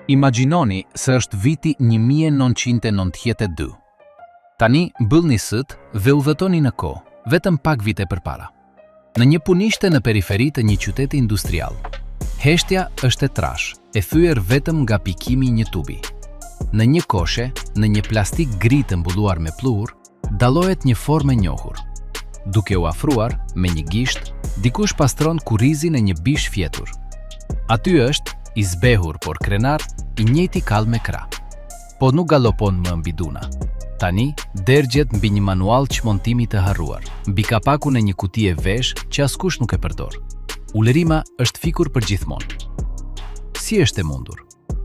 Imagjinoni se është viti 1992. Tani mbyllni sytë dhe udhëtoni në kohë, vetëm pak vite përpara. Në një punishte në periferi të një qyteti industrial. Heshtja është e trashë, e thyer vetëm nga pikimi i një tubi. Në një koshe, në një plastikë gri të mbuluar me pluhur, dallohet një formë e njohur. Duke u afruar, me një gisht, dikush pastron kurrizin e një bishë fjetur. Aty është, i zbehur por krenar, i njëjti kal me krah. Po nuk galopon më mbi duna. Tani, dergjet mbi një manual çmontimi të harruar, mbi kapakun e një kutie veshë që askush nuk e përdor. Ulërima është fikur përgjithmonë. Si është e mundur?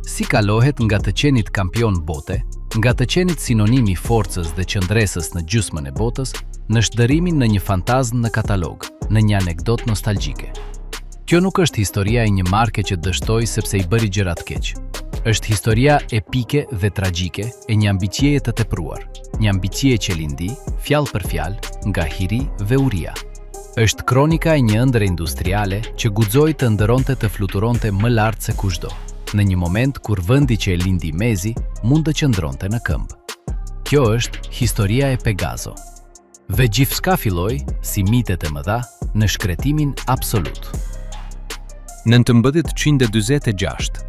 Si kalohet nga të qenit kampion bote, nga të qenit sinonim i forcës dhe qëndresës në gjysmën e botës, në shndërrimin në një fantazmë në katalog, në një anekdotë nostalgjike? Kjo nuk është historia e një marke që dështoi sepse i bëri gjërat keq. Është historia epike dhe tragjike e një ambicieje të tepruar, një ambicie që lindi, fjalë për fjalë, nga hiri dhe uria. Është kronika e një ëndrre industriale që guxoi të ëndërronte të fluturonte më lart se kushdo, në një moment kur vendi që e lindi mezi mund të qëndronte në këmbë. Kjo është historia e Pegaso. Dhe gjithçka filloi, si mitet e mëdha, në shkretimin absolut. 1946.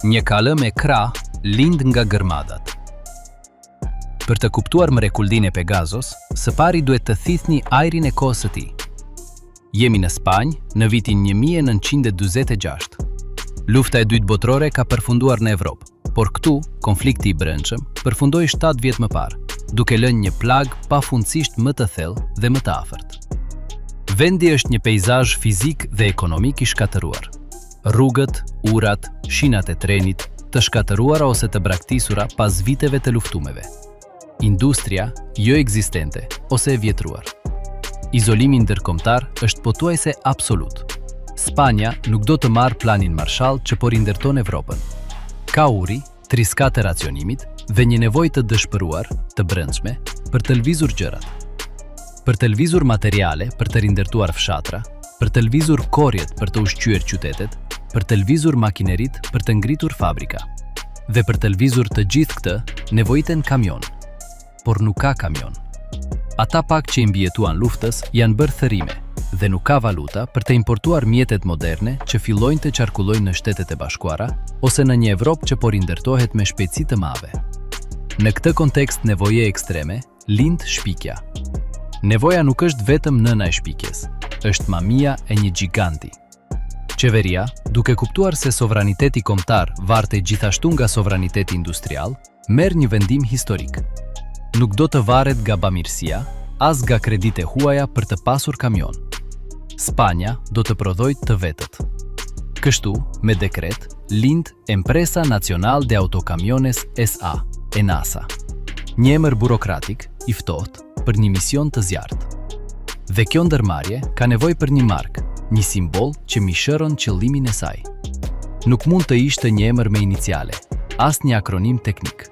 Një kalë me krahë lind nga gërmadhat. Për të kuptuar mrekullinë e Pegazos, së pari duhet të thithni ajrin e kohës së tij. Jemi në Spanjë, në vitin 1946. Lufta e Dytë Botërore ka përfunduar në Evropë, por këtu, konflikti i brendshëm përfundoi 7 vjet më parë, duke lënë një plagë pafundësisht më të thellë dhe më të afërt. Vendi është një peizazh fizik dhe ekonomik i shkatërruar. Rrugët, urat, shinat e trenit, të shkatërruara ose të braktisura pas viteve të luftimeve. Industria, joekzistente ose e vjetruar. Izolimi ndërkombëtar është pothuajse absolut. Spanja nuk do të marrë planin Marshall që po rindërton Evropën. Ka uri, triska të racionimit dhe një nevojë të dëshpëruar, të brendshme, për të lëvizur gjërat. Për të lëvizur materiale për të rindërtuar fshatra, për të lëvizur korrjet për të ushqyer qytetet, për të lëvizur makineritë për të ngritur fabrika. Dhe për të lëvizur të gjithë këtë, nevojiten kamionë. Por nuk ka kamionë. Ata pak që i mbijetuan luftës janë bërë thërrime dhe nuk ka valuta për të importuar mjetet moderne që fillojnë të qarkullojnë në Shtetet e Bashkuara ose në një Evropë që po rindërtohet me shpejtësi të madhe. Në këtë kontekst nevoje ekstreme, lind shpikja. Nevoja nuk është vetëm nëna e shpikjes, është mamia e një gjiganti. Qeveria, duke kuptuar se sovraniteti kombëtar vartej gjithashtu nga sovraniteti industrial, merr një vendim historik. Nuk do të varet nga bamirësia, as nga kreditë e huaja për të pasur kamionë. Spanja do të prodhojë të vetët. Kështu, me dekret, lind Empresa Nacional de Autocamiones S.A., ENASA. Një emër burokratik, i ftohtë, për një mision të zjarrtë. Dhe kjo ndërmarrje ka nevojë për një markë, një simbol që mishëron qëllimin e saj. Nuk mund të ishte një emër me iniciale, as një akronim teknik.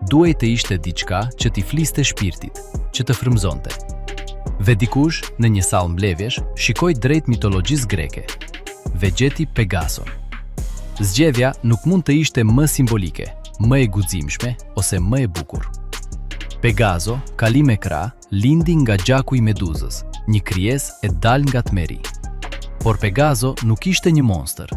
Duhej të ishte diçka që t'i fliste shpirtit, që të frymëzonte. Dhe dikush, në një sallë mbledhjesh, shikoi drejt mitologjisë greke dhe gjeti Pegason. Zgjedhja nuk mund të ishte më simbolike, më e guximshme ose më e bukur. Pegazo, kali me krahë, lindi nga gjaku i Meduzës, një krijesë e dalë nga tmerri. Por Pegazo nuk ishte një monstër.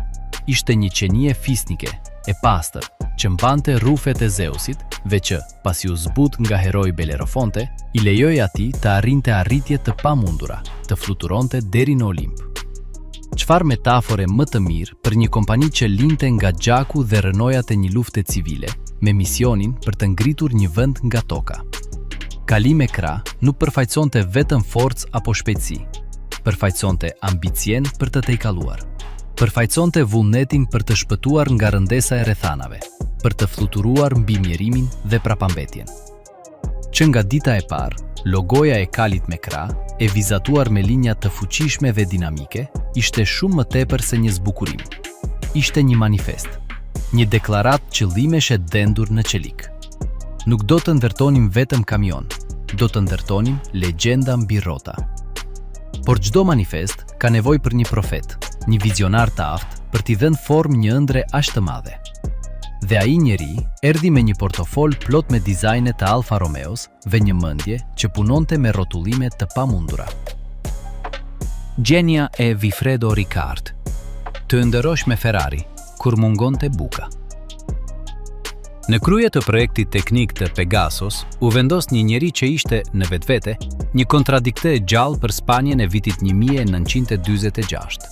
Ishte një qenie fisnike, e pastër, që mbante rrufet e Zeusit dhe që, pasi u zbut nga heroi Belerofonte, i lejoi atij të arrinte arritje të pamundura, të fluturonte deri në Olimp. Çfarë metafore më të mirë për një kompani që lindte nga gjaku dhe rrënojat e një lufte civile, me misionin për të ngritur një vend nga toka. Kali me krahë nuk përfaqësonte vetëm forcë apo shpejtësi. Përfaqësonte ambicien për të tejkaluar. Përfaqësonte vullnetin për të shpëtuar nga rëndesa e rrethanave, për të fluturuar mbi mjerimin dhe prapambetjen. Që nga dita e parë, logoja e kalit me krahë, e vizatuar me linja të fuqishme dhe dinamike, ishte shumë më tepër se një zbukurim. Ishte një manifest. Një deklaratë qëllimesh e dendur në çelik. Nuk do të ndërtonim vetëm kamionë, do të ndërtonim legjenda mbi rrota. Por çdo manifest ka nevojë për një profet, një vizionar të aftë për t'i dhënë formë një ëndrre aq të madhe. Dhe ai njeri erdhi me një portofol plot me dizajne të Alfa Romeos dhe një mendje që punonte me rrotullime të pamundura. Gjenia e Wifredo Ricart, Të ëndërrosh me Ferrari, kur mungonte buka. Në krye të projektit teknik të Pegasos u vendos një njeri që ishte, në vetvete, një kontradiktë e gjallë për Spanjën e vitit 1946.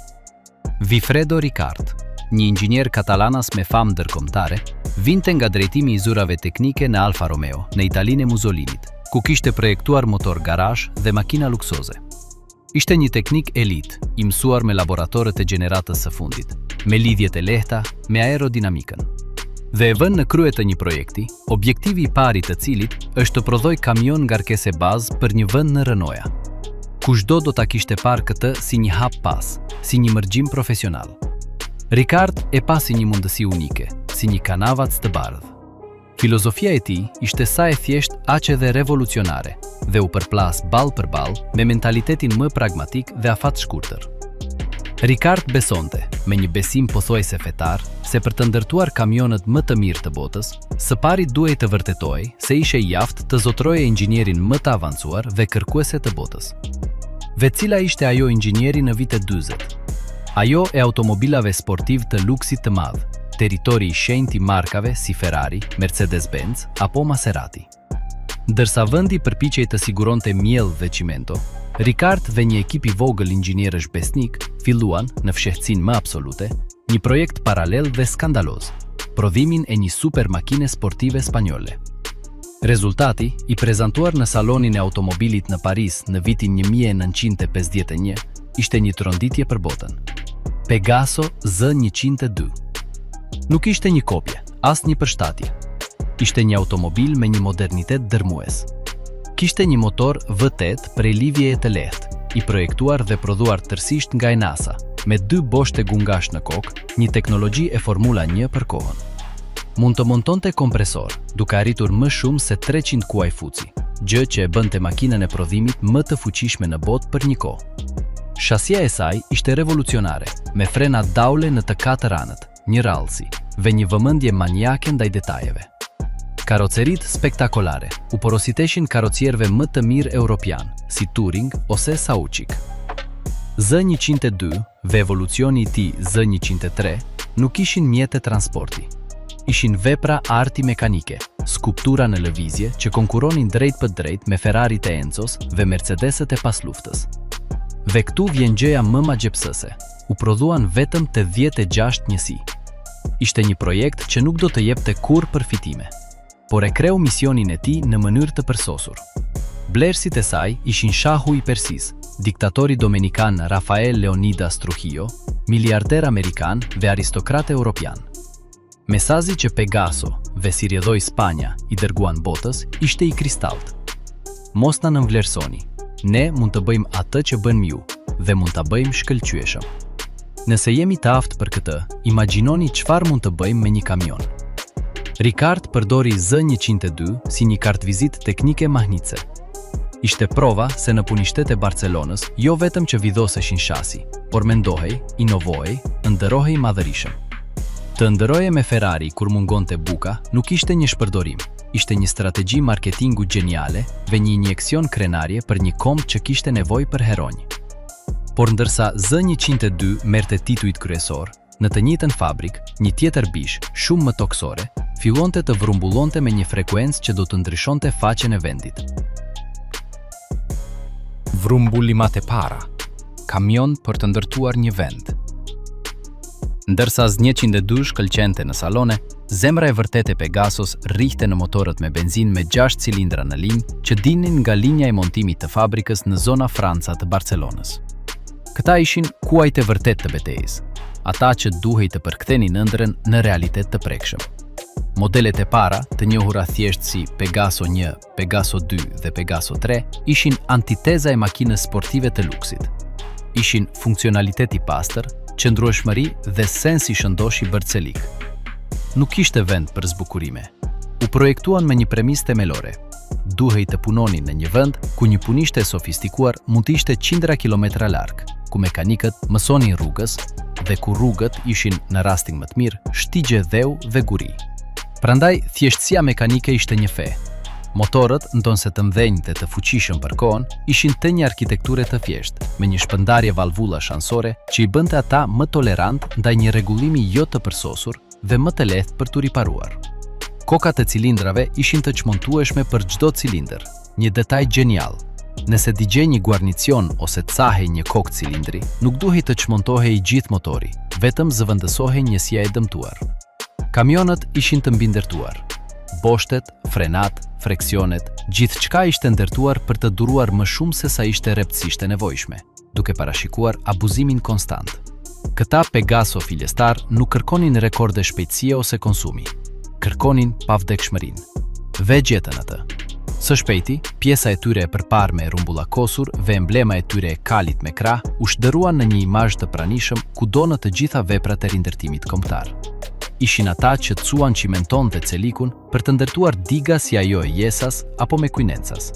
Wifredo Ricart, një inxhinier katalanas me famë ndërkombëtare, vinte nga drejtimi i zyrave teknike në Alfa Romeo, në Italinë e Musolinit, ku kishte projektuar motorë garazh dhe makina luksoze. Ishte një teknik elitë, i mësuar me laboratorët e gjeneratës së fundit, me lidhjet e lehta, me aerodinamikën. Dhe e vënë në krye të një projekti, objektivi i parë i të cilit është të prodhojë kamion ngarkese bazë për një vend në rrënoja. Kushdo do ta kishte parë këtë si një hap pas, si një mërgjim profesional. Ricart e pa si një mundësi unike, si një kanavacë të bardhë. Filozofia e tij ishte sa e thjeshtë aq edhe revolucionare dhe u përplas ballë për ballë me mentalitetin më pragmatik dhe afatshkurtër. Ricart besonte, me një besim pothuajse fetar, se për të ndërtuar kamionët më të mirë të botës, së pari duhej të vërtetohej se ishe i aftë të zotëroje inxhinierinë më të avancuar dhe kërkuese të botës. Dhe cila ishte ajo inxhinieri në vitet 40? Ajo e automobilave sportivë të luksit të madh, territori i shenjtë i markave si Ferrari, Mercedes-Benz apo Maserati. Ndërsa vendi përpiqej të siguronte miell dhe çimento, Ricart dhe një ekip i vogël inxhinierësh besnikë filluan, në fshehtësinë më absolute, një projekt paralel dhe skandaloz, prodhimin e një super makine sportive spanjolle. Rezultati, i prezantuar në Sallonin e Automobilit në Paris në vitin 1951, ishte një tronditje për botën. Pegaso Z 102. Nuk ishte një kopje, as një përshtatje. Ishte një automobil me një modernitet dërmues. Kishte një motor V8 prej lidhjeje të lehtë, i projektuar dhe prodhuar tërësisht nga ENASA, me dy boshte gungash në kokë, një teknologji e Formula 1 për kohën. Mund të montonte kompresor, duke arritur më shumë se 300 kuaj fuqi, gjë që e bënte makinën e prodhimit më të fuqishme në botë për një kohë. Shasia e saj ishte revolucionare, me frena daulle në të katër anët, një rrallësi, dhe një vëmendje maniake ndaj detajeve. Karroceritë spektakolare u porositeshin karrocierëve më të mirë europianë, si Touring ose Saoutchik. Z 102 dhe evolucioni i tij Z 103 nuk ishin mjete transporti. Ishin vepra arti mekanike, skulptura në lëvizje që konkurronin drejtpërdrejt me Ferrarit e Enzos dhe Mercedesët e pasluftës. Dhe këtu vjen gjëja më magjepsëse, u prodhuan vetëm 86 njësi. Ishte një projekt që nuk do të jepte kurrë përfitime. Por e kreu misionin e tij në mënyrë të përsosur. Blerësit e saj ishin Shahu i Persisë, diktatori domenikan Rafael Leonidas Trujillo, miliarderë amerikanë dhe aristokratë europianë. Mesazhi që Pegaso dhe si rrjedhojë Spanja i dërguan botës ishte i kristalltë. Mos na nënvlerësoni. Ne mund të bëjmë atë që bëni ju dhe mund ta bëjmë shkëlqyeshëm. Nëse jemi të aftë për këtë, imagjinoni çfarë mund të bëjmë me një kamion. Ricart përdori Z 102 si një kartëvizitë teknike mahnitëse. Ishte prova se në punishtet e Barcelonës jo vetëm që vidhoseshin shasi, por mendohej, inovohej, ëndërrohej madhërishëm. Të ëndërroje me Ferrari kur mungonte buka nuk ishte një shpërdorim, ishte një strategji marketingu gjeniale dhe një injeksion krenarie për një komb që kishte nevojë për heronj. Por ndërsa Z 102 merrte titujt kryesorë, në të njëjtën fabrikë, një tjetër bishë, shumë më tokësore, fillonte të vrumbullonte me një frekuencë që do të ndryshonte faqen e vendit. Vrumbullimat e para, kamion për të ndërtuar një vend. Ndërsa Z 102 shkëlqente në sallone, zemra e vërtetë e Pegasos rrihte në motorët me benzinë me gjashtë cilindra në linjë që dilnin nga linja e montimit të fabrikës në Zona Franca të Barcelonës. Këta ishin kuajt e vërtetë të betejës, ata që duhej të përkthenin ëndrrën në realitet të prekshëm. Modelet e para, të njohura thjesht si Pegaso 1, Pegaso 2 dhe Pegaso 3, ishin antiteza e makinës sportive të luksit. Ishin funksionalitet i pastër, qëndrueshmëri dhe sens i shëndoshë i bërcelik. Nuk kishte vend për zbukurime. U projektuan me një premisë themelore. Duhej të punonin në një vend ku një punishte e sofistikuar mund të ishte qindra kilometra larg, ku mekanikët mësonin rrugës dhe ku rrugët ishin, në rastin më të mirë, shtigje dheu dhe guri. Prandaj, thjeshtësia mekanike ishte një fe. Motorët, ndonëse të mëdhenj dhe të fuqishëm për kohën, ishin të një arkitekture të thjeshtë, me një shpërndarje valvulash anësore që i bënte ata më tolerantë ndaj një rregullimi jo të përsosur dhe më të lehtë për t'u riparuar. Kokat e cilindrave ishin të çmontueshme për çdo cilindër, një detaj gjenial. Nëse digjej një guarnicion ose cahej një kokë cilindri, nuk duhej të çmontohej i gjithë motori, vetëm zëvendësohej njësia e dëmtuar. Kamionët ishin të mbindërtuar. Boshtet, frenat, freksionet, gjithçka ishte ndërtuar për të duruar më shumë se sa ishte rreptësisht e nevojshme, duke parashikuar abuzimin konstant. Këta Pegaso fillestarë nuk kërkonin rekorde shpejtësie ose konsumi. Kërkonin pavdekshmërinë. Dhe e gjetën atë. Së shpejti, pjesa e tyre e përparme e rrumbullakosur dhe emblema e tyre e kalit me krahë u shndërruan në një imazh të pranishëm kudo në të gjitha veprat e rindërtimit kombëtar. Ishin ata që çuan çimenton dhe çelikun për të ndërtuar diga si ajo e Jesas apo Mequinenzas.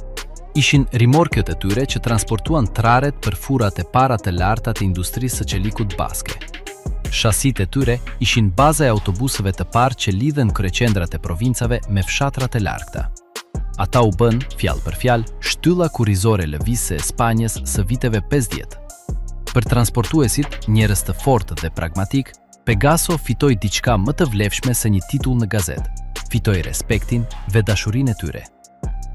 Ishin rimorkiot e tyre që transportuan traret për furrat e para të larta të industrisë së çelikut baske. Shasitë e tyre ishin baza e autobusëve të parë që lidhën kryeqendrat e provincave me fshatrat e largëta. Ata u bënë, fjalë për fjalë, shtylla kurrizore lëvizëse e Spanjës së viteve 50. Për transportuesit, njerëz të fortë dhe pragmatikë, Pegaso fitoi diçka më të vlefshme se një titull në gazetë, fitoi respektin dhe dashurinë e tyre.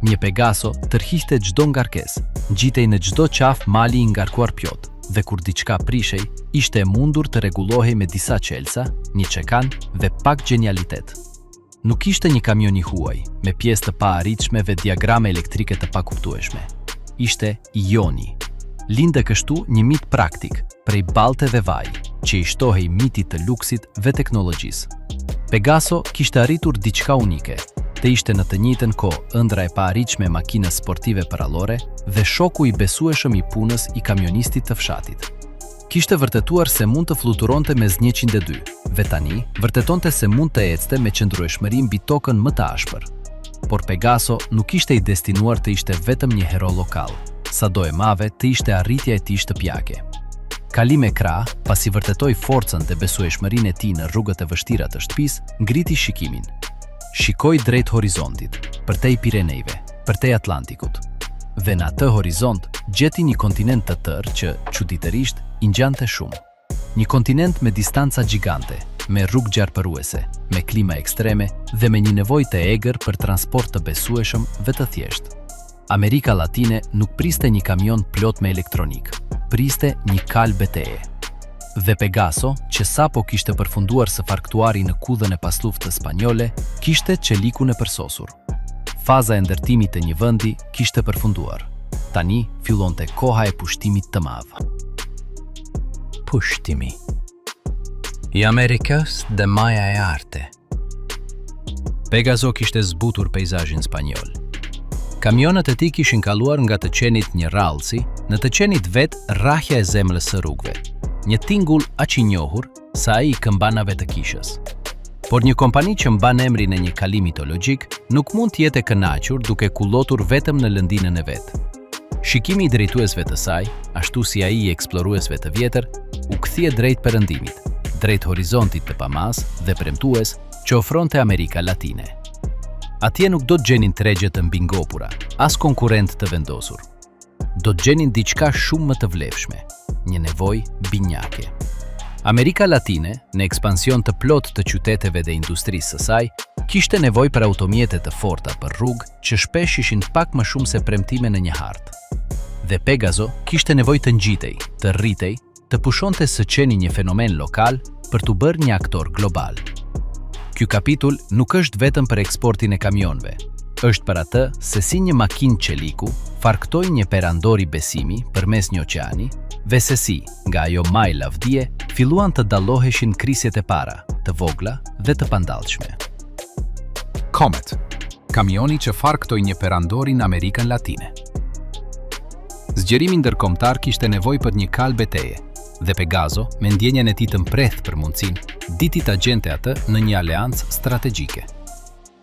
Një Pegaso tërhiqte çdo ngarkesë, ngjitej në çdo qafë mali i ngarkuar plot dhe kur diçka prishej, ishte e mundur të rregullohej me disa çelësa, një çekan dhe pak gjenialitet. Nuk ishte një kamion i huaj, me pjesë të paarritshme dhe diagrame elektrike të pakuptueshme. Ishte i joni. Lindi kështu një mit praktik, prej balte dhe vaji, që i shtohej mitit të luksit dhe teknologjisë. Pegaso kishte arritur diçka unike, të ishte në të njëjtën kohë ëndrra e paarritshme e makinës sportive përrallore dhe shoku i besueshëm i punës i kamionistit të fshatit. Kishte vërtetuar se mund të fluturonte mes 102, dhe tani vërtetonte se mund të ecte me qëndrueshmëri mbi tokën më të ashpër. Por Pegaso nuk ishte i destinuar të ishte vetëm një hero lokal, sado e madhe të ishte arritja e tij shtëpiake. Kali me krahë, pasi vërtetoi forcën dhe besueshmërinë e tij në rrugët e vështira të shtëpisë, ngriti shikimin. Shikoi drejt horizontit, përtej Pirenejve, përtej Atlantikut. Dhe në atë horizont gjeti një kontinent të tërë që, çuditërisht, i ngjante shumë. Një kontinent me distanca gjigante, me rrugë gjarpëruese, me klima ekstreme dhe me një nevojë të egër për transport të besueshëm dhe të thjeshtë. Amerika Latine nuk priste një kamion plot me elektronikë, priste një kalë beteje. Dhe Pegaso, që sapo kishte përfunduar së farkëtuari në kudhën e pasluftës spanjolle, kishte çelikun e përsosur. Faza e ndërtimit të një vendi kishte përfunduar. Tani fillonte koha e pushtimit të madh. Pushtimi i Amerikës dhe maja e artë. Pegaso kishte zbutur peizazhin spanjoll. Kamionët e tij kishin kaluar nga të qenit një rrallësi në të qenit vetë rrahja e zemrës së rrugëve, një tingull aq i njohur sa ai i këmbanave të kishës. Por një kompani që mban emrin e një kali mitologjik nuk mund të jetë e kënaqur duke kullotur vetëm në lëndinën e vet. Shikimi i drejtuesve të saj, ashtu si ai i eksploruesve të vjetër, u kthye drejt perëndimit, drejt horizontit të pamasë dhe premtues që ofronte Amerika Latine. Atje nuk do të gjenin tregje të mbingopura, as konkurrentë të vendosur. Do të gjenin diçka shumë më të vlefshme, një nevojë binjake. Amerika Latine, në ekspansion të plotë të qyteteve dhe industrisë së saj, kishte nevojë për automjete të forta për rrugë që shpesh ishin pak më shumë se premtime në një hartë. Dhe Pegaso kishte nevojë të ngjitej, të rritej, të pushonte së qeni një fenomen lokal për t'u bërë një aktor global. Ky kapitull nuk është vetëm për eksportin e kamionëve, është për atë se si një makinë çeliku farkëtoi një perandori besimi përmes një oqeani dhe se si, nga ajo majë lavdie, filluan të dalloheshin krisjet e para, të vogla dhe të pandalshme. Comet, kamioni që farkëtoi një perandori në Amerikën Latine. Zgjerimi ndërkombëtar kishte nevojë për një kalë beteje, dhe Pegaso, me ndjenjën e tij të mprehtë për mundësinë, diti ta gjente atë në një aleancë strategjike.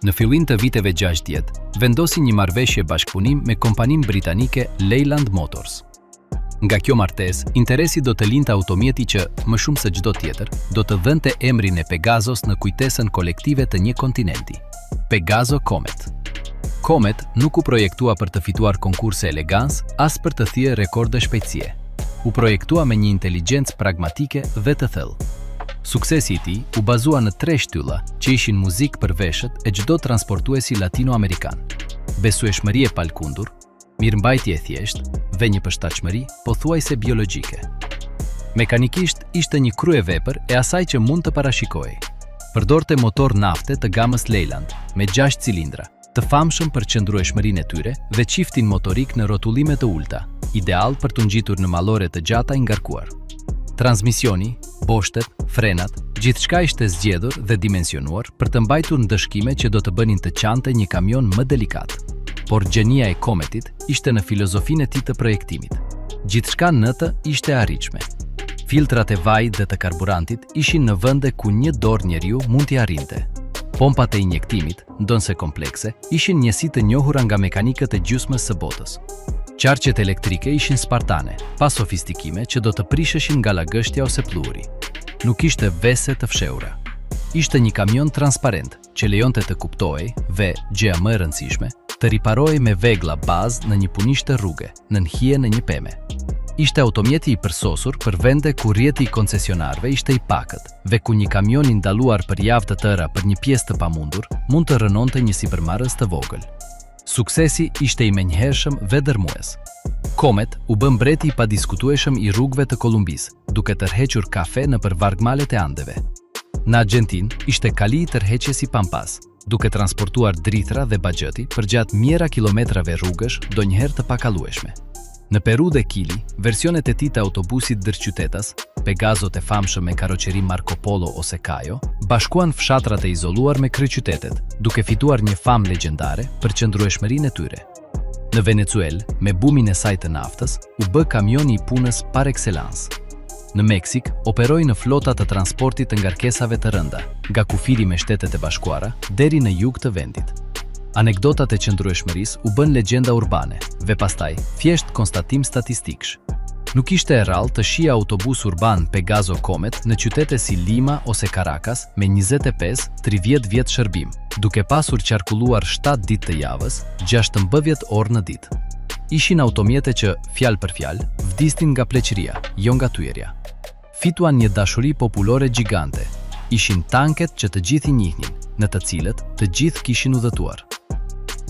Në fillim të viteve 60, vendosi një marrëveshje bashkëpunim me kompaninë britanike Leyland Motors. Nga kjo martesë, interesi do të lindte automjeti që, më shumë se çdo tjetër, do të vënte emrin e Pegazos në kujtesën kolektive të një kontinenti. Pegazo Comet. Comet nuk u projektua për të fituar konkurse elegance, as për të thyer rekorde shpejtësie. U projektua me një inteligjencë pragmatike dhe të thellë. Suksesi i tij u bazua në tre shtylla që ishin muzikë për veshët e çdo transportuesi latino-amerikan. Besueshmëri e palëkundur, mirëmbajtje e thjeshtë dhe një përshtatshmëri pothuajse biologjike. Mekanikisht ishte një kryevepër e asaj që mund të parashikohej. Përdorte motor nafte të gamës Leyland me 6 cilindra, të famshëm për qëndrueshmërinë e tyre dhe çiftin motorik në rrotullime të ulëta, ideal për t'u ngjitur në malore të gjata i ngarkuar. Transmisioni, boshtet, frenat, gjithçka ishte zgjedhur dhe dimensionuar për të mbajtur ndëshkime që do të bënin të qante një kamion më delikat. Por gjenia e Cometit ishte në filozofinë e tij të projektimit. Gjithçka në të ishte e arritshme. Filtrat e vajit dhe të karburantit ishin në vende ku një dorë njeriu mund t'i arrinte. Pompat e injektimit, ndonëse komplekse, ishin njësi të njohura nga mekanikët e gjysmës së botës. Qarqet elektrike ishin spartane, pa sofistikime që do të prisheshin nga lagështia ose pluhuri. Nuk kishte vese të fshehura. Ishte një kamion transparent që lejonte të kuptohej dhe, gjëja më e rëndësishme, të riparohej me vegla bazë në një punishte rruge, nën hijen e një peme. Ishte automjeti i përsosur për vende ku rrjeti i koncesionarëve ishte i pakët dhe ku një kamion i ndaluar për javë të tëra për një pjesë të pamundur mund të rrënonte një sipërmarrës të vogël. Suksesi ishte i menjëhershëm dhe dërrmues. Comet u bë mbreti i padiskutueshëm i rrugëve të Kolumbisë, duke tërhequr kafe nëpër vargmalet e Andeve. Në Argjentinë, ishte kali i tërheqjes i Pampas, duke transportuar drithëra dhe bagëti përgjatë mijëra kilometrave rrugësh ndonjëherë të pakalueshme. Në Peru dhe Kili, versionet e tij të autobusit ndërqytetas, Pegazot e famshëm me karroqeri Marco Polo ose Cayo, bashkuan fshatrat e izoluar me kryeqytetet, duke fituar një famë legjendare për qëndrueshmërinë e tyre. Në Venezuelë, me bumin e saj të naftës, u bë kamioni i punës par excellence. Në Meksikë, operoi në flota të transportit të ngarkesave të rënda, nga kufiri me Shtetet e Bashkuara deri në jug të vendit. Anekdotat e qëndrueshmërisë u bënë legjenda urbane dhe pastaj thjesht konstatim statistiksh. Nuk ishte e rrallë të shihje autobusë urbanë Pegazo Comet në qytete si Lima ose Caracas me 25, 30 vjet shërbim, duke pasur qarkulluar 7 ditë të javës, 16 orë në ditë. Ishin automjete që, fjalë për fjalë, vdisnin nga pleqëria, jo nga thyerja. Fituan një dashuri popullore gjigante. Ishin tanket që të gjithë i njihnin, në të cilët të gjithë kishin udhëtuar.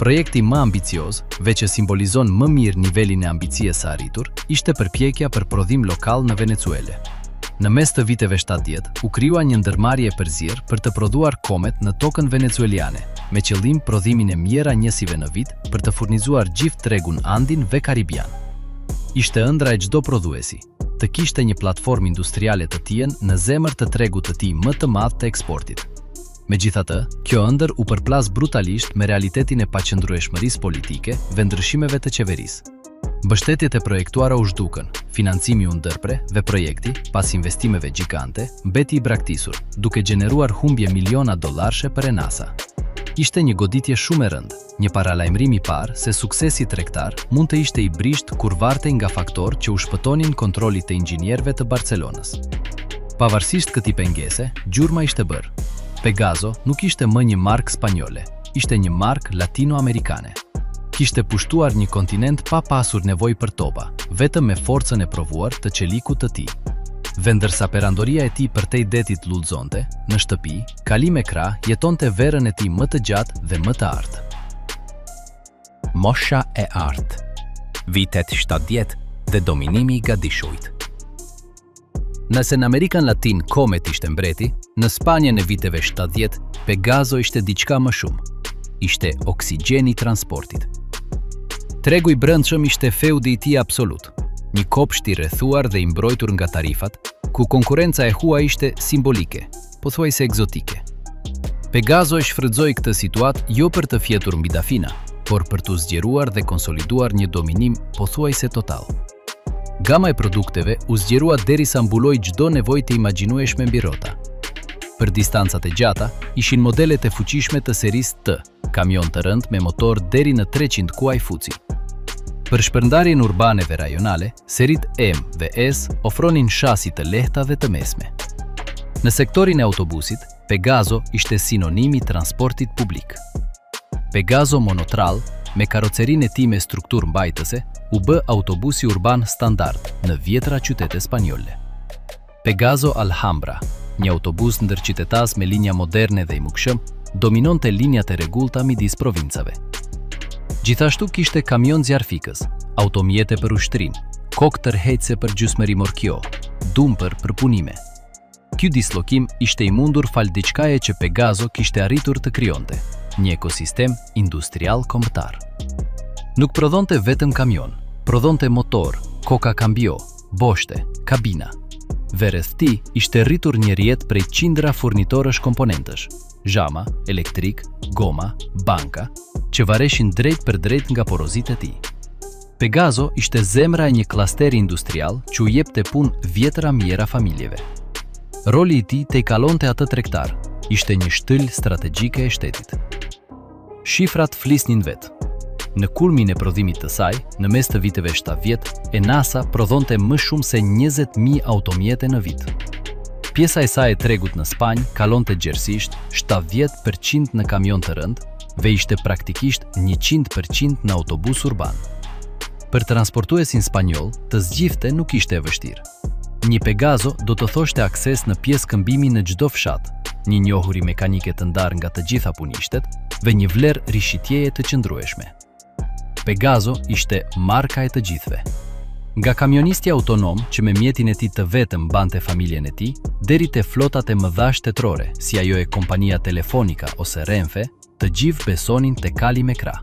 Projekti më ambicioz, dhe që simbolizon më mirë nivelin e ambicies së arritur, ishte përpjekja për prodhim lokal në Venezuelë. Në mes të viteve 70, u krijua një ndërmarrje e përzier për të prodhuar Comet në tokën venezueliane, me qëllim prodhimin e mijëra njësive në vit për të furnizuar gjithë tregun andin dhe karibian. Ishte ëndrra e çdo prodhuesi, të kishte një platformë industriale të tijën në zemër të tregut të tij më të madh të eksportit. Megjithatë, kjo ëndërr u përplas brutalisht me realitetin e paqëndrueshmërisë politike dhe ndryshimeve të qeverisë. Mbështetjet e projektuara u zhdukën, financimi u ndërpre dhe projekti, pas investimeve gjigante, mbeti i braktisur, duke gjeneruar humbje miliona dollarëshe për Enasa. Ishte një goditje shumë e rëndë, një paralajmërim i parë se suksesi tregtar mund të ishte i brishtë kur vartej nga faktorë që u shpëtonin kontrollit të inxhinierëve të Barcelonës. Pavarësisht këtij pengese, gjurma ishte bërë. Pegazo nuk ishte më një markë spanjolle, ishte një markë latino-amerikane. Kishte pushtuar një kontinent pa pasur nevojë për topa, vetëm me forcën e provuar të çelikut të tij. Dhe ndërsa perandoria e tij përtej detit lulëzonte, në shtëpi, Kali me krah jetonte verën e tij më të gjatë dhe më të artë. Mosha e artë. Vitet 70 dhe dominimi i gadishullit. Nëse në Amerikën Latinë Comet ishte mbreti, në Spanjën e viteve 70, Pegazo ishte diçka më shumë. Ishte oksigjeni i transportit. Tregu i brendshëm ishte feudi i tij absolut, një kopsht i rrethuar dhe i mbrojtur nga tarifat, ku konkurrenca e huaj ishte simbolike, pothuajse ekzotike. Pegazo e shfrytëzoi këtë situatë jo për të fjetur mbi dafina, por për të zgjeruar dhe konsoliduar një dominim pothuajse total. Gama e produkteve u zgjerua derisa mbuloi çdo nevojë të imagjinueshme mbi rrota. Për distancat e gjata, ishin modelet e fuqishme të serisë T, kamion të rëndë me motor deri në 300 kuaj fuqi. Për shpërndarjen urbane dhe rajonale, seritë M dhe S ofronin shasi të lehta dhe të mesme. Në sektorin e autobusit, Pegaso ishte sinonim i transportit publik. Pegaso Monotrall, me karrocerinë e tij me strukturë mbajtëse, u bë autobusi urban standard në dhjetëra qytete spanjolle. Pegaso Alhambra, një autobus ndërqytetas me linja moderne dhe i mundshëm, dominonte linjat e rregullta midis provincave. Gjithashtu kishte kamionë zjarrfikës, automjete për ushtrinë, kokë tërheqëse për gjysmërimorkio, dumper për punime. Ky dislokim ishte i mundur falë diçkaje që Pegaso kishte arritur të krijonte, një ekosistem industrial kombëtar. Nuk prodhonte vetëm kamionë, prodhonte motorë, koka kambio, boshte, kabina. Dhe rreth tij ishte rritur një rrjet prej qindra furnitorësh komponentësh, xhama, elektrikë, goma, banka, që vareshin drejtpërdrejt nga porositë e tij. Pegaso ishte zemra e një klasteri industrial që u jepte punë dhjetëra mijëra familjeve. Roli i tij tejkalonte atë tregtar, ishte një shtyllë strategjike e shtetit. Shifrat flisnin vetë. Në kulmin e prodhimit të saj, në mes të viteve 70, Enasa prodhonte më shumë se 20.000 automjete në vit. Pjesa e saj e tregut në Spanjë kalonte gjerësisht 70% në kamionë të rëndë dhe ishte praktikisht 100% në autobus urban. Për transportuesin spanjoll, të zgjidhte nuk ishte e vështirë. Një Pegaso do të thoshte akses në pjesë këmbimi në çdo fshat, një njohuri mekanike të ndarë nga të gjitha punishtet dhe një vlerë rishitjeje të qëndrueshme. Pegaso ishte marka e të gjithëve. Nga kamionisti autonom që me mjetin e tij të vetëm mbante familjen e tij, deri te flotat e mëdha shtetërore, si ajo e kompania Telefonica ose Renfe, të gjithë besonin te kali me krah.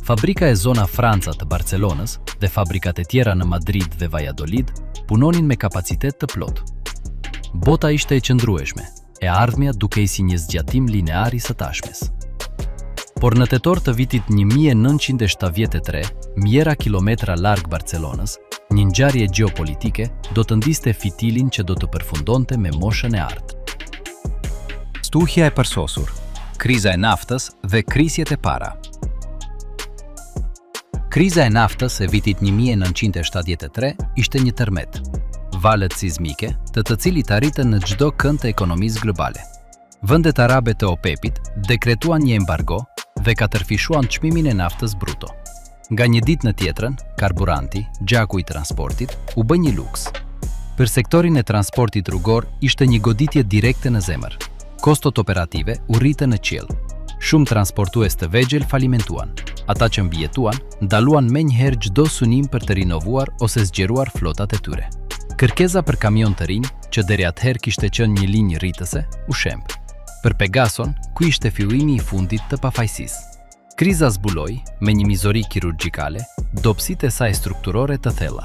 Fabrika e Zona Franca të Barcelonës dhe fabrikat e tjera në Madrid dhe Valladolid punonin me kapacitet të plotë. Bota ishte e qëndrueshme, e ardhmja dukej si një zgjatim linear i së tashmes. Por në tetor të vitit 1973, mijëra kilometra larg Barcelonës, një ngjarje gjeopolitike do të ndizte fitilin që do të përfundonte me moshën e artë. Stuhia e përsosur, kriza e naftës dhe krisjet e para. Kriza e naftës e vitit 1973 ishte një tërmet, valët sizmike të të cilit arritën në çdo kënd të ekonomisë globale. Vendet arabe të OPEP-it dekretuan një embargo dhe katërfishuan çmimin e naftës bruto. Nga një ditë në tjetrën, karburanti, gjaku i transportit, u bë një luks. Për sektorin e transportit rrugor ishte një goditje direkte në zemër. Kostot operative u rritën në qiell. Shumë transportues të vegjël falimentuan. Ata që mbijetuan, ndaluan menjëherë çdo synim për të rinovuar ose zgjeruar flotat e tyre. Kërkesa për kamionë të rinj, që deri atëherë kishte qenë një linjë rritëse, u shemb. Për Pegason, ky ishte fillimi i fundit të pafajësisë. Kriza zbuloi, me një mizori kirurgjikale, dobësitë e saj strukturore të thella.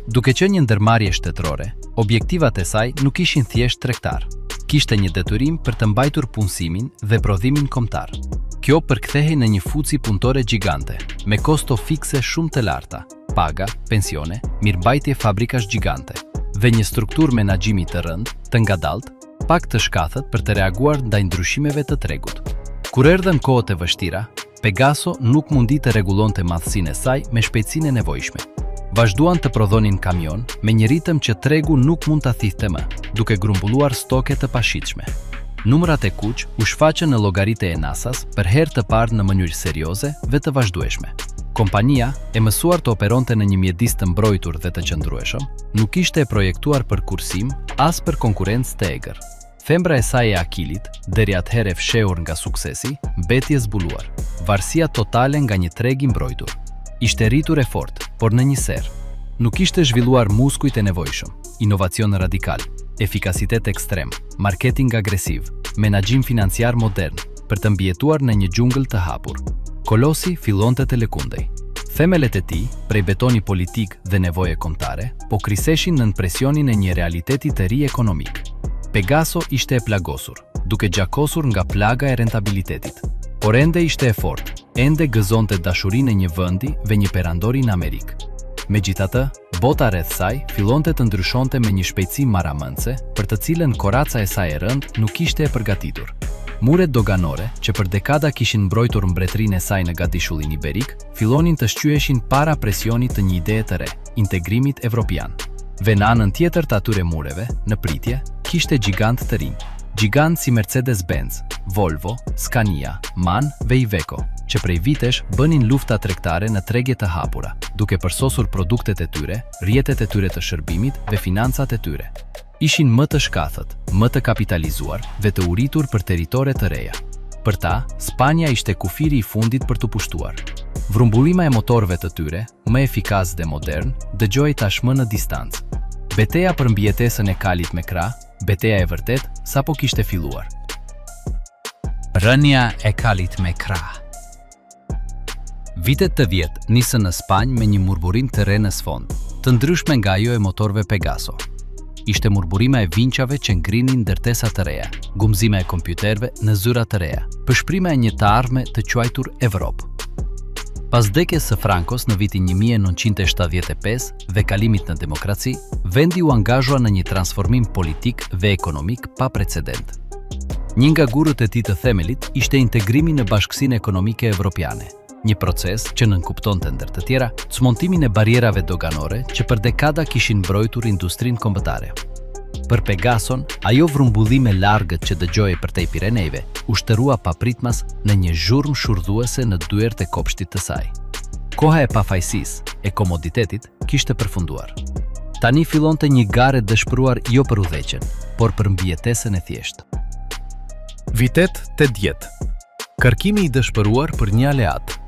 Duke qenë një ndërmarrje shtetërore, objektivat e saj nuk ishin thjesht tregtarë. Kishte një detyrim për të mbajtur punësimin dhe prodhimin kombëtar. Kjo përkthehej në një fuqi punëtore gjigante, me kosto fikse shumë të larta, paga, pensione, mirëmbajtje fabrikash gjigante, dhe një strukturë menaxhimi të rëndë, të ngadaltë, pak të shkathët për të reaguar ndaj ndryshimeve të tregut. Kur erdhën kohët e vështira, Pegaso nuk mundi të rregullonte madhësinë e saj me shpejtësinë e nevojshme. Vazhduan të prodhonin kamionë me një ritëm që tregu nuk mund ta thithte më, duke grumbulluar stoke të pashitshme. Numrat e kuq u shfaqën në llogaritë e Enasa-s për herë të parë në mënyrë serioze dhe të vazhdueshme. Kompania, e mësuar të operonte në një mjedis të mbrojtur dhe të qëndrueshëm, nuk ishte e projektuar për kursim, as për konkurrencë të egër. Thembra e saj e Akilit, deri atëherë e fshehur nga suksesi, mbeti e zbuluar. Varësia totale nga një treg i mbrojtur. Ishte rritur e fortë, por në një serë. Nuk kishte zhvilluar muskujt e nevojshëm, inovacion radikal, efikasitet ekstrem, marketing agresiv, menaxhim financiar modern, për të mbijetuar në një xhungël të hapur. Kolosi fillonte të lëkundej. Themelet e tij, prej betoni politik dhe nevoje kombëtare, po kriseshin nën presionin e një realiteti të ri ekonomik. Pegaso ishte e plagosur, duke gjakosur nga plaga e rentabilitetit. Por ende ishte e fortë, ende gëzonte dashurinë e një vendi dhe një perandori në Amerikë. Megjithatë, bota rreth saj fillonte të ndryshonte me një shpejtësi marramendëse, për të cilën koraca e saj e rëndë nuk ishte e përgatitur. Muret doganore, që për dekada kishin mbrojtur mbretërinë e saj në Gadishullin Iberik, fillonin të shqyheshin para presionit të një ideje të re, integrimit evropian. Dhe në anën tjetër të atyre mureve, në pritje, kishte gjigantë të rinj. Gjigantë si Mercedes-Benz, Volvo, Scania, MAN dhe Iveco, që prej vitesh bënin lufta tregtare në tregje të hapura, duke përsosur produktet e tyre, rrjetet e tyre të shërbimit dhe financat e tyre. Ishin më të shkathët, më të kapitalizuar dhe të uritur për territore të reja. Për ta, Spanja ishte kufiri i fundit për t'u pushtuar. Vrumbullima e motorëve të tyre, më efikas dhe modern, dëgjohej tashmë në distancë. Beteja për mbijetesën e kalit me krahë, beteja e vërtetë, sapo kishte filluar. Rënia e kalit me krahë. Vitet 80 nisën në Spanjë me një murmurimë të re në sfond, të ndryshme nga ajo e motorëve Pegaso. Ishte murmurima e vinçave që ngrinin ndërtesa të reja, gumëzhima e kompjuterëve në zyra të reja, pëshpërima e një të ardhme të quajtur Evropë. Pas vdekjes së Frankos në vitin 1975 dhe kalimit në demokraci, vendi u angazhua në një transformim politik dhe ekonomik pa precedent. Një nga gurët e tij të themelit ishte integrimi në Bashkësinë Ekonomike Evropiane, një proces që nënkuptonte ndër të tjera çmontimin e barrierave doganore që për dekada kishin mbrojtur industrinë kombëtare. Për Pegason, ajo vrumbullimë e largët që dëgjohej përtej Pirenejve, u shndërrua papritmas në një zhurmë shurdhuese në dyert e kopshtit të saj. Koha e pafajësisë, e komoditetit, kishte përfunduar. Tani fillonte një garë e dëshpëruar jo për udhëheqjen, por për mbijetesën e thjeshtë. Vitet 80. Kërkimi i dëshpëruar për një aleat.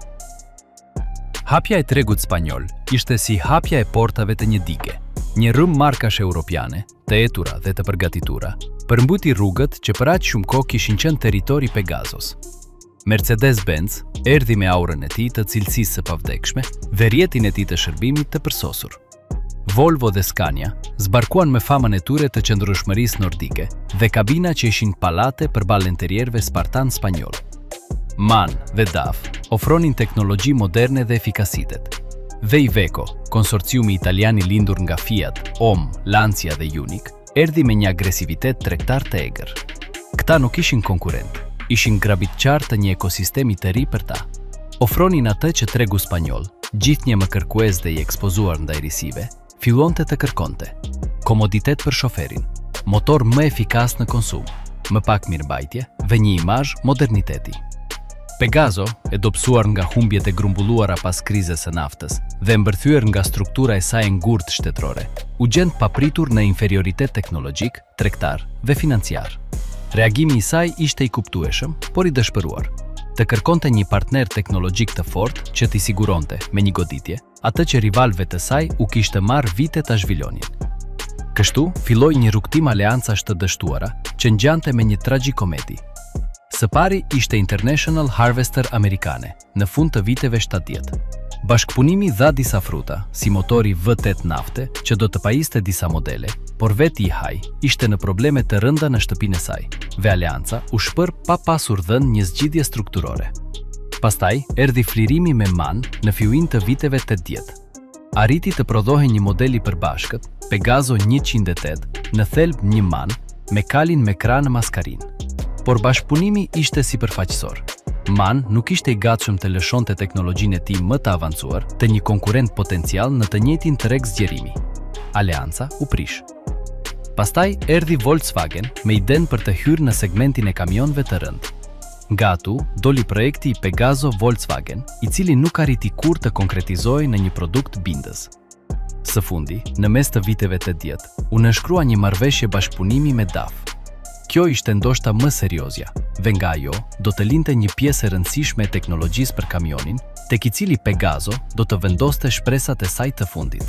Hapja e tregut spanjoll ishte si hapja e portave të një dige. Një rrymë markash europiane, të etura dhe të përgatitura, përmbyti rrugët që për aq shumë kohë kishin qenë territor i Pegasos. Mercedes-Benz erdhi me aurën e tij të cilësisë së pavdekshme dhe rrjetin e tij të shërbimit të përsosur. Volvo dhe Scania zbarkuan me famën e tyre të qëndrueshmërisë nordike dhe kabina që ishin pallate përballë enterierëve spartanë spanjollë. MAN dhe DAF ofronin teknologji moderne dhe efikasitet. Dhe Iveco, konsorciumi italian i lindur nga Fiat, OM, Lancia dhe Unic, erdhi me një agresivitet tregtar të egër. Këta nuk ishin konkurrentë, ishin grabitqarë të një ekosistemi të ri për ta. Ofronin atë që tregu spanjoll, gjithnjë më kërkues dhe i ekspozuar ndaj risive, fillonte të kërkonte. Komoditet për shoferin, motor më efikas në konsum, më pak mirëmbajtje dhe një imazh moderniteti. Pegaso, e dobësuar nga humbjet e grumbulluara pas krizës së naftës dhe e mbërthyer nga struktura e saj e ngurtë shtetërore, u gjend papritur në inferioritet teknologjik, tregtar dhe financiar. Reagimi i saj ishte i kuptueshëm, por i dëshpëruar. Të kërkonte një partner teknologjik të fortë që t'i siguronte, me një goditje, atë që rivalëve të saj u kishte marrë vite ta zhvillonin. Kështu, filloi një rrugëtim aleancash të dështuara, që ngjante me një tragjikomedi. Së pari ishte International Harvester amerikane, në fund të viteve 70. Bashkëpunimi dha disa fruta, si motori V8 nafte, që do të pajiste disa modele, por vetë IH ishte në probleme të rënda në shtëpinë e saj, dhe aleanca u shpër pa pasur dhënë një zgjidhje strukturore. Pastaj erdhi flirimi me MAN në fillim të viteve 80. Arriti të prodhohej një model i përbashkët, Pegaso 108, në thelb një MAN, me kalin me krah në maskarinë. Por bashkëpunimi ishte sipërfaqësor. MAN nuk ishte i gatshëm të lëshonte teknologjinë e tij më të avancuar te një konkurrent potencial në të njëjtin treg zgjerimi. Aleanca u prish. Pastaj erdhi Volkswagen me idenë për të hyrë në segmentin e kamionëve të rëndë. Nga aty doli projekti i Pegaso Volkswagen, i cili nuk arriti kurrë të konkretizohej në një produkt bindës. Së fundi, në mes të viteve 80, u nënshkrua një marrëveshje bashkëpunimi me DAF. Kjo ishte ndoshta më seriozja, dhe nga ajo do të lindte një pjesë e rëndësishme e teknologjisë për kamionin, tek i cili Pegaso do të vendoste shpresat e saj të fundit.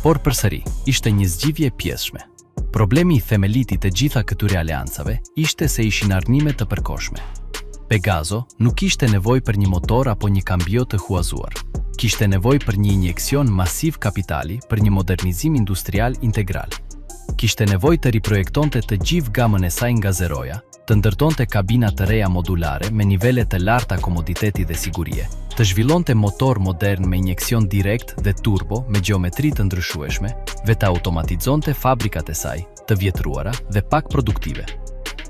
Por përsëri, ishte një zgjidhje e pjesshme. Problemi i themelit i të gjitha këtyre aleancave ishte se ishin arnime të përkohshme. Pegaso nuk kishte nevojë për një motor apo një kambio të huazuar. Kishte nevojë për një injeksion masiv kapitali për një modernizim industrial integral. Kishte nevojë të riprojektonte të gjithë gamën e saj nga zeroja, të ndërtonte kabina të reja modulare me nivele të larta komoditeti dhe sigurie, të zhvillonte motorë modernë me injeksion direkt dhe turbo me gjeometri të ndryshueshme dhe të automatizonte fabrikat e saj, të vjetruara dhe pak produktive.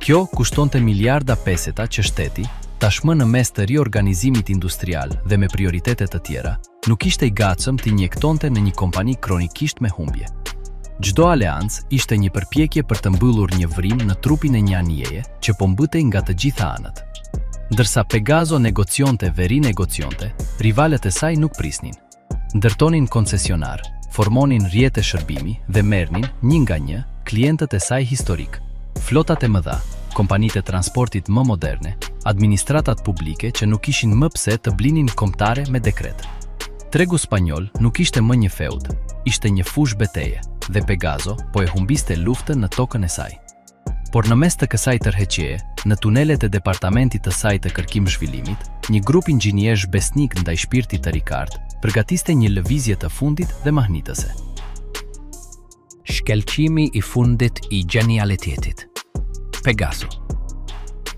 Kjo kushtonte miliarda peseta që shteti, tashmë në mes të riorganizimit industrial dhe me prioritete të tjera, nuk ishte i gatshëm t'i injektonte në një kompani kronikisht me humbje. Çdo aleancë ishte një përpjekje për të mbyllur një vrimë në trupin e një anijeje që po mbytej nga të gjitha anët. Ndërsa Pegaso negocionte dhe rinegocionte, rivalët e saj nuk prisnin. Ndërtonin koncesionarë, formonin rrjete shërbimi dhe merrnin, një nga një, klientët e saj historikë, flotat e mëdha, kompanitë e transportit më moderne, administratat publike që nuk kishin më pse të blinin kombëtare me dekret. Tregu spanjoll nuk ishte më një feud, ishte një fushë beteje dhe Pegaso po e humbiste luftën në tokën e saj. Por në mes të kësaj tërheqjeje, në tunelet e departamentit të saj të kërkim-zhvillimit, një grup inxhinierësh besnikë ndaj shpirtit të Ricard, përgatiste një lëvizje të fundit dhe mahnitëse. Shkëlqimi i fundit i gjenialitetit. Pegaso.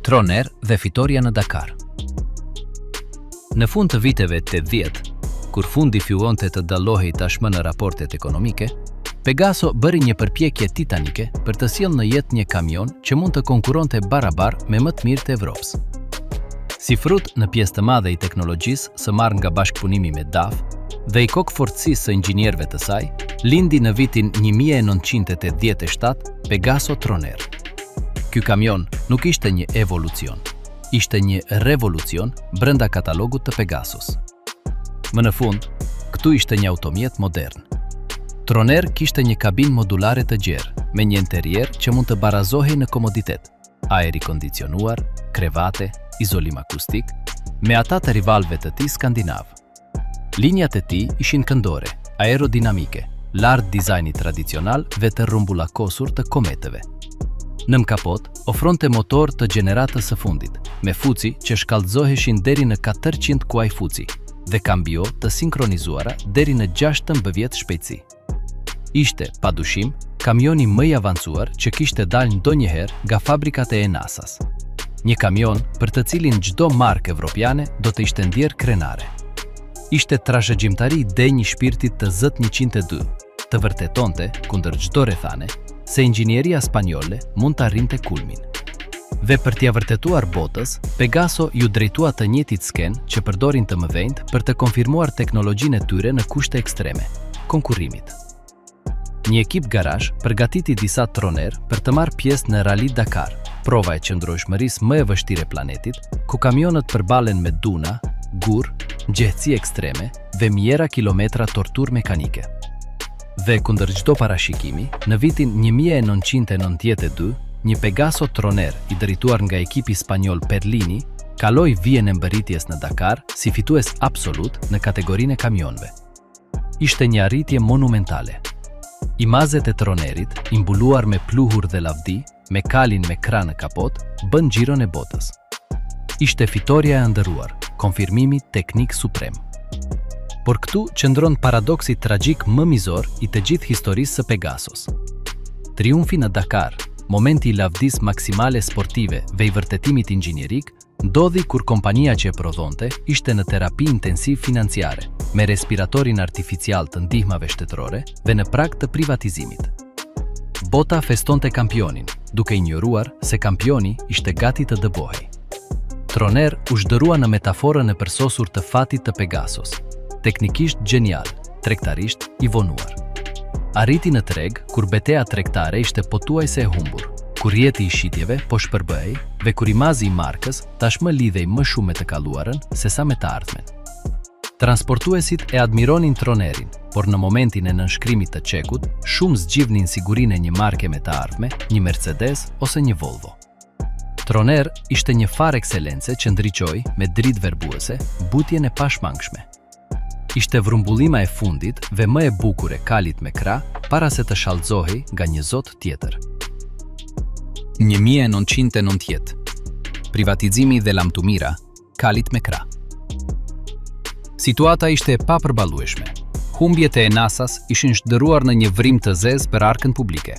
Troner dhe fitorja në Dakar. Në fund të viteve 80, kur fundi fillonte të dallohej tashmë në raportet ekonomike, Pegaso bëri një përpjekje titanike për të sjellë në jetë një kamion që mund të konkurronte barabar me më të mirët e Evropës. Si frut në pjesë të madhe i teknologjisë së marrë nga bashkëpunimi me DAF dhe i kokëfortësisë së inxhinierëve të saj, lindi në vitin 1987 Pegaso Troner. Ky kamion nuk ishte një evolucion, ishte një revolucion brenda katalogut të Pegasos. Më në fund, këtu ishte një automjet modern. Troner kishte një kabinë modulare të gjerë, me një interier që mund të barazohej në komoditet, aer i kondicionuar, krevate, izolim akustik, me ata të rivalëve të tij skandinavë. Linjat e tij ishin këndore, aerodinamike, larg dizajnit tradicional dhe të rrumbullakosur të kometëve. Nën kapot, ofronte motor të gjeneratës së fundit, me fuqi që shkallëzoheshin deri në 400 kuaj fuqi dhe kambio të sinkronizuara deri në 16 shpejtësi. Ishte, pa dyshim, kamioni më i avancuar që kishte dalë ndonjëherë nga fabrikat e ENASA-s. Një kamion për të cilin çdo markë evropiane do të ishte ndjerë krenare. Ishte trashëgimtari i denjë i shpirtit të Z102, të vërtetonte, kundër çdo rrethane, se inxhinieria spanjolle mund të arrinte kulmin. Dhe për t'ia vërtetuar botës, Pegaso iu drejtua të njëjtit skenë që përdorin të mëdhenjtë për të konfirmuar teknologjinë e tyre në kushte ekstreme, konkurrimit. Një ekip garazh përgatiti disa tronerë për të marrë pjesë në Rally Dakar, prova e qëndrueshmërisë më e vështirë e planetit, ku kamionët përballen me duna, gurë, nxehtësi ekstreme dhe mijëra kilometra torturë mekanike. Dhe kundër çdo parashikimi, në vitin 1992, një Pegaso Troner i drejtuar nga ekipi spanjoll Perlini kaloi vijën e mbërritjes në Dakar si fitues absolut në kategorinë e kamionëve. Ishte një arritje monumentale. Imazhet e Tronerit, i mbuluar me pluhur dhe lavdi, me kalin me krah në kapot, bënë xhiron e botës. Ishte fitorja e ëndërruar, konfirmimi teknik suprem. Por këtu qëndron paradoksi tragjik më mizor i të gjithë historisë së Pegasos. Triumfi në Dakar, momenti i lavdisë maksimale sportive dhe i vërtetimit inxhinierik, Ndodhi kur kompania që e prodhonte ishte në terapi intensive financiare, me respiratorin artificial të ndihmave shtetërore dhe në prag të privatizimit. Bota festonte kampionin, duke injoruar se kampioni ishte gati të dëbohej. Troner u shndërrua në metaforën e përsosur të fatit të Pegasos, teknikisht gjenial, tregtarisht i vonuar. Arriti në treg kur beteja tregtare ishte pothuajse e humbur, kur rrjeti i shitjeve po shpërbëhej dhe kur imazhi i markës tashmë lidhej më shumë me të kaluarën sesa me të ardhmen. Transportuesit e admironin Tronerin, por në momentin e nënshkrimit të çekut, shumë zgjidhnin sigurinë e një marke me të ardhme, një Mercedes ose një Volvo. Troner ishte një farë ekselence që ndriçoi me dritë verbuese mbytjen e pashmangshme. Ishte vrumbullima e fundit dhe më e bukur e kalit me krah para se të shallëzohej nga një zot tjetër. 1990. Privatizimi dhe lamtumira, kalit me krah. Situata ishte e papërballueshme. Humbjet e ENASA-s ishin shndërruar në një vrimë të zezë për arkën publike.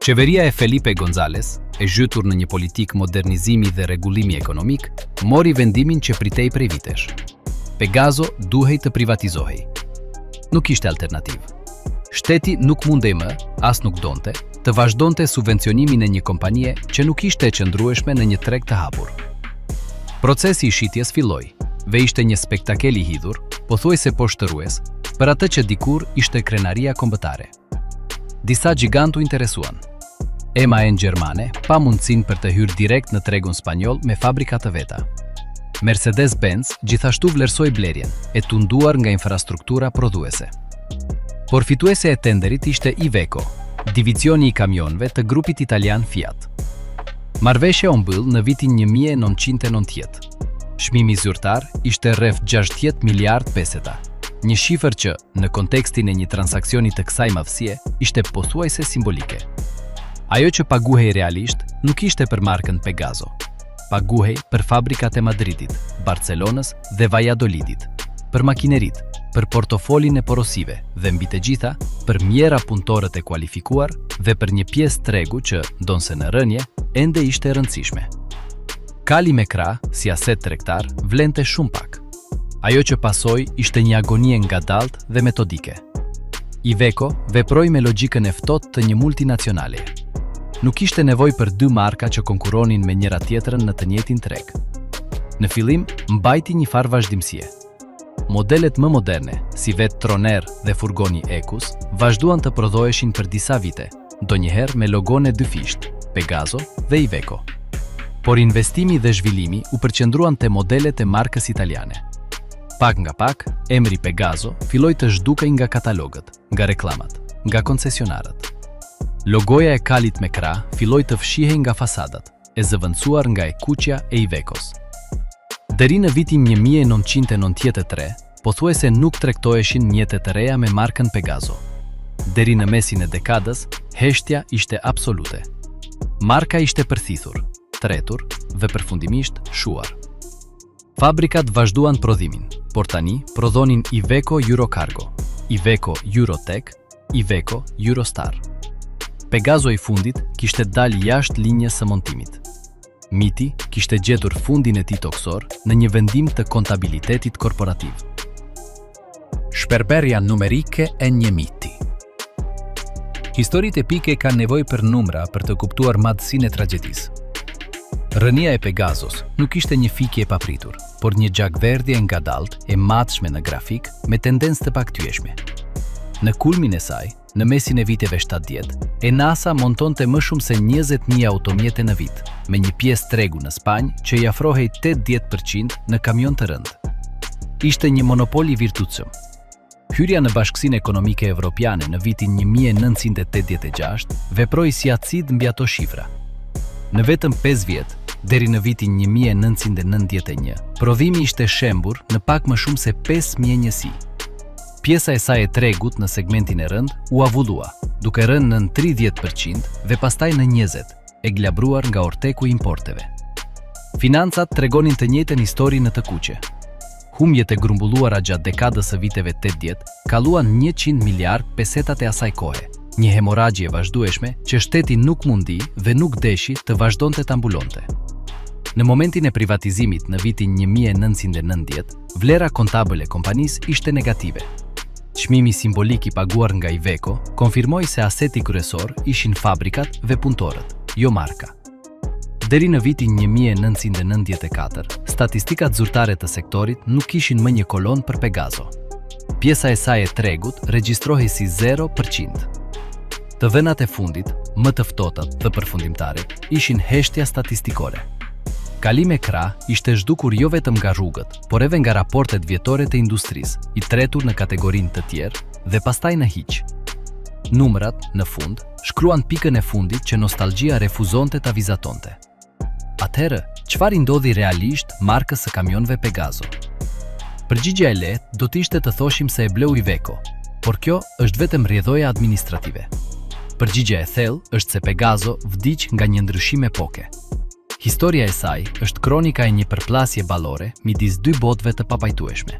Qeveria e Felipe González, e zhytur në një politikë modernizimi dhe rregullimi ekonomik, mori vendimin që pritej prej vitesh. Pegaso duhej të privatizohej. Nuk ishte alternativë. Shteti nuk mundej më, as nuk donte, të vazhdonte subvencionimin e një kompanie që nuk ishte e qëndrueshme në një treg të hapur. Procesi i shitjes filloi, dhe ishte një spektakel i hidhur, pothuajse poshtërues, për atë që dikur ishte krenaria kombëtare. Disa gjigantë u interesuan. MAN gjermane pa mundësinë për të hyrë direkt në tregun spanjoll me fabrika të veta. Mercedes-Benz gjithashtu vlerësoi blerjen, e tunduar nga infrastruktura prodhuese. Por fituese e tenderit ishte Iveco, divizioni i kamionëve të grupit italian Fiat. Marrëveshja u mbyll në vitin 1990. Çmimi zyrtar ishte rreth 60 miliardë peseta, një shifër që, në kontekstin e një transaksioni të kësaj madhësie, ishte pothuajse simbolike. Ajo që paguhej realisht nuk ishte për markën Pegaso. Paguhej për fabrikat e Madridit, Barcelonës dhe Valladolidit, për makineritë, për portofolin e porosive dhe mbi të gjitha për mijëra punëtorët e kualifikuar dhe për një pjesë tregu që, ndonëse në rënie, ende ishte e rëndësishme. Kali me krah, si aset tregtar, vlente shumë pak. Ajo që pasoi ishte një agoni e ngadaltë dhe metodike. Iveco veproi me logjikën e ftohtë të një multinacionaleje. Nuk kishte nevojë për dy marka që konkurronin me njëra-tjetrën në të njëjtin treg. Në fillim, mbajti një farë vazhdimësie. Modelet më moderne, si vetë Troner dhe furgoni Equus, vazhduan të prodhoheshin për disa vite, ndonjëherë me logon e dyfishtë, Pegaso dhe Iveco. Por investimi dhe zhvillimi u përqendruan te modelet e markës italiane. Pak nga pak, emri Pegaso filloi të zhdukej nga katalogët, nga reklamat, nga koncesionarët. Logoja e kalit me krah filloi të fshihej nga fasadat, e zëvendësuar nga e kuqja e Ivekos. Deri në vitin 1993, pothuajse nuk tregtoheshin mjete të reja me markën Pegaso. Deri në mesin e dekadës, heshtja ishte absolute. Marka ishte përthithur, tretur dhe përfundimisht shuar. Fabrikat vazhduan prodhimin, por tani prodhonin Iveco Eurocargo, Iveco Eurotech, Iveco Eurostar. Pegaso i fundit kishte dalë jashtë linjës së montimit. Miti kishte gjetur fundin e tij tokësor në një vendim të kontabilitetit korporativ. Shpërbërja numerike e një miti. Historitë epike kanë nevojë për numra për të kuptuar madhësinë e tragjedisë. Rënia e Pegasos nuk ishte një fikje e papritur, por një gjakderdhje e ngadaltë, e matshme në grafik, me tendencë të pakthyeshme. Në kulmin e saj, Në mesin e viteve 70, Enasa montonte më shumë se 20.000 automjete në vit, me një pjesë tregu në Spanjë që i afrohej 80% në kamion të rëndë. Ishte një monopol i virtytshëm. Hyrja në Bashkësinë Ekonomike Evropiane në vitin 1986 veproi si acid mbi ato shifra. Në vetëm 5 vjet, deri në vitin 1991, prodhimi ishte shembur në pak më shumë se 5.000 njësi. Pjesa e saj e tregut në segmentin e rëndë u avullua, duke rënë nën 30% dhe pastaj në 20, e glabruar nga orteku i importeve. Financat tregonin të njëjtën histori në të kuqe. Humbjet e grumbulluara gjatë dekadës së viteve 80 kaluan 100 miliard pesetat e asaj kohe, një hemorragji e vazhdueshme që shteti nuk mundi dhe nuk deshi të vazhdonte ta mbulonte. Në momentin e privatizimit në vitin 1990, Vlera kontabël e kompanisë ishte negative. Çmimi simbolik i paguar nga Iveco konfirmoi se aseti kryesor ishin fabrikat dhe punëtorët, jo marka. Deri në vitin 1994, statistikat zyrtare të sektorit nuk kishin më një kolonë për Pegaso. Pjesa e saj e tregut regjistrohej si 0%. Të dhënat e fundit, më të ftohtat dhe përfundimtare, ishin heshtja statistikore. Kali me krah ishte zhdukur jo vetëm nga rrugët, por edhe nga raportet vjetore të industrisë, i tretur në kategorinë të tjerë dhe pastaj në hiç. Numrat, në fund, shkruan pikën e fundit që nostalgjia refuzonte ta vizatonte. Atëherë, çfarë i ndodhi realisht markës së kamionëve Pegaso? Përgjigja e lehtë do të ishte të thoshim se e bleu Iveco, por kjo është vetëm rrjedhoja administrative. Përgjigja e thellë është se Pegaso vdiq nga një ndryshim epoke. Historia e saj është kronika e një përplasje ballore midis dy botëve të papajtueshme.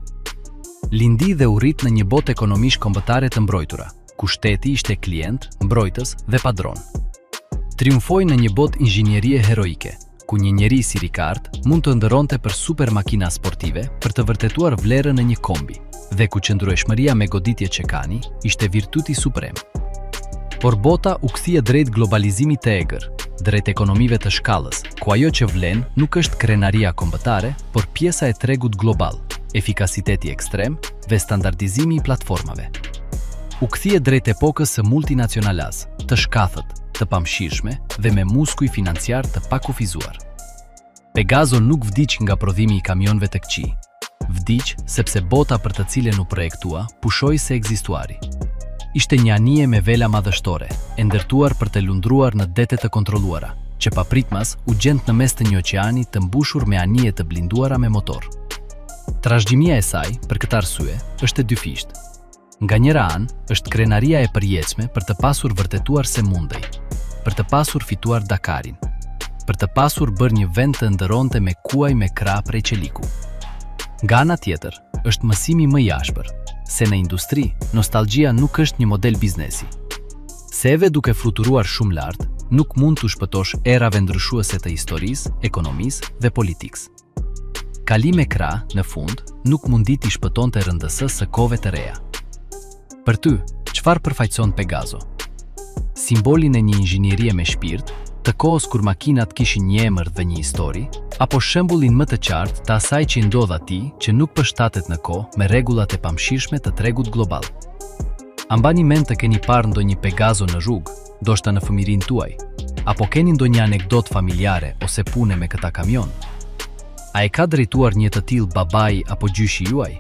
Lindi dhe u rrit në një botë ekonomish kombëtare të mbrojtura, ku shteti ishte klient, mbrojtës dhe padron. Triumfoi në një botë inxhinierie heroike, ku një njeri si Ricard mund të ëndërronte për super makina sportive për të vërtetuar vlerën e një kombi, dhe ku qëndrueshmëria me goditje çekani ishte virtyti suprem. Por bota u kthye drejt globalizimit të egër, drejt ekonomive të shkallës, ku ajo që vlen nuk është krenaria kombëtare, por pjesa e tregut global, efikasiteti ekstrem dhe standardizimi i platformave. U kthye drejt epokës së multinacionales, të shkathët, të pamëshirshme dhe me muskuj financiar të pakufizuar. Pegaso nuk vdiq nga prodhimi i kamionëve të këqij. Vdiq sepse bota për të cilën u projektua pushoi së ekzistuari. Ishte një anije me vela madhështore, e ndërtuar për të lundruar në dete të kontrolluara, që papritmas u gjend në mes të një oqeani të mbushur me anije të blinduara me motor. Trashëgimia e saj, për këtë arsye, është e dyfishtë. Nga njëra anë, është krenaria e përjetshme për të pasur vërtetuar se mundej, për të pasur fituar Dakarin, për të pasur bërë një vend të ëndërronte me kuaj me krahë prej çeliku. Nga ana tjetër, është mësimi më i ashpër, se në industri, nostalgjia nuk është një model biznesi. Se edhe duke fluturuar shumë lart, nuk mund t'u shpëtosh erave ndryshuese të historisë, ekonomisë dhe politikës. Kali me krah, në fund, nuk mundi t'i shpëtonte rëndësisë së kohëve të reja. Për ty, çfarë përfaqëson Pegaso? Simbolin e një inxhinierie me shpirt, të kohës kur makinat kishin një emër dhe një histori, apo shembullin më të qartë të asaj që i ndodh atij që nuk përshtatet në kohë me rregullat e pamëshirshme të tregut global? A mbani mend të keni parë ndonjë Pegaso në rrugë, ndoshta në fëmijërinë tuaj? Apo keni ndonjë anekdotë familjare ose pune me këta kamionë? A e ka drejtuar një të tillë babai apo gjyshi juaj?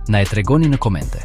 Na e tregoni në komente.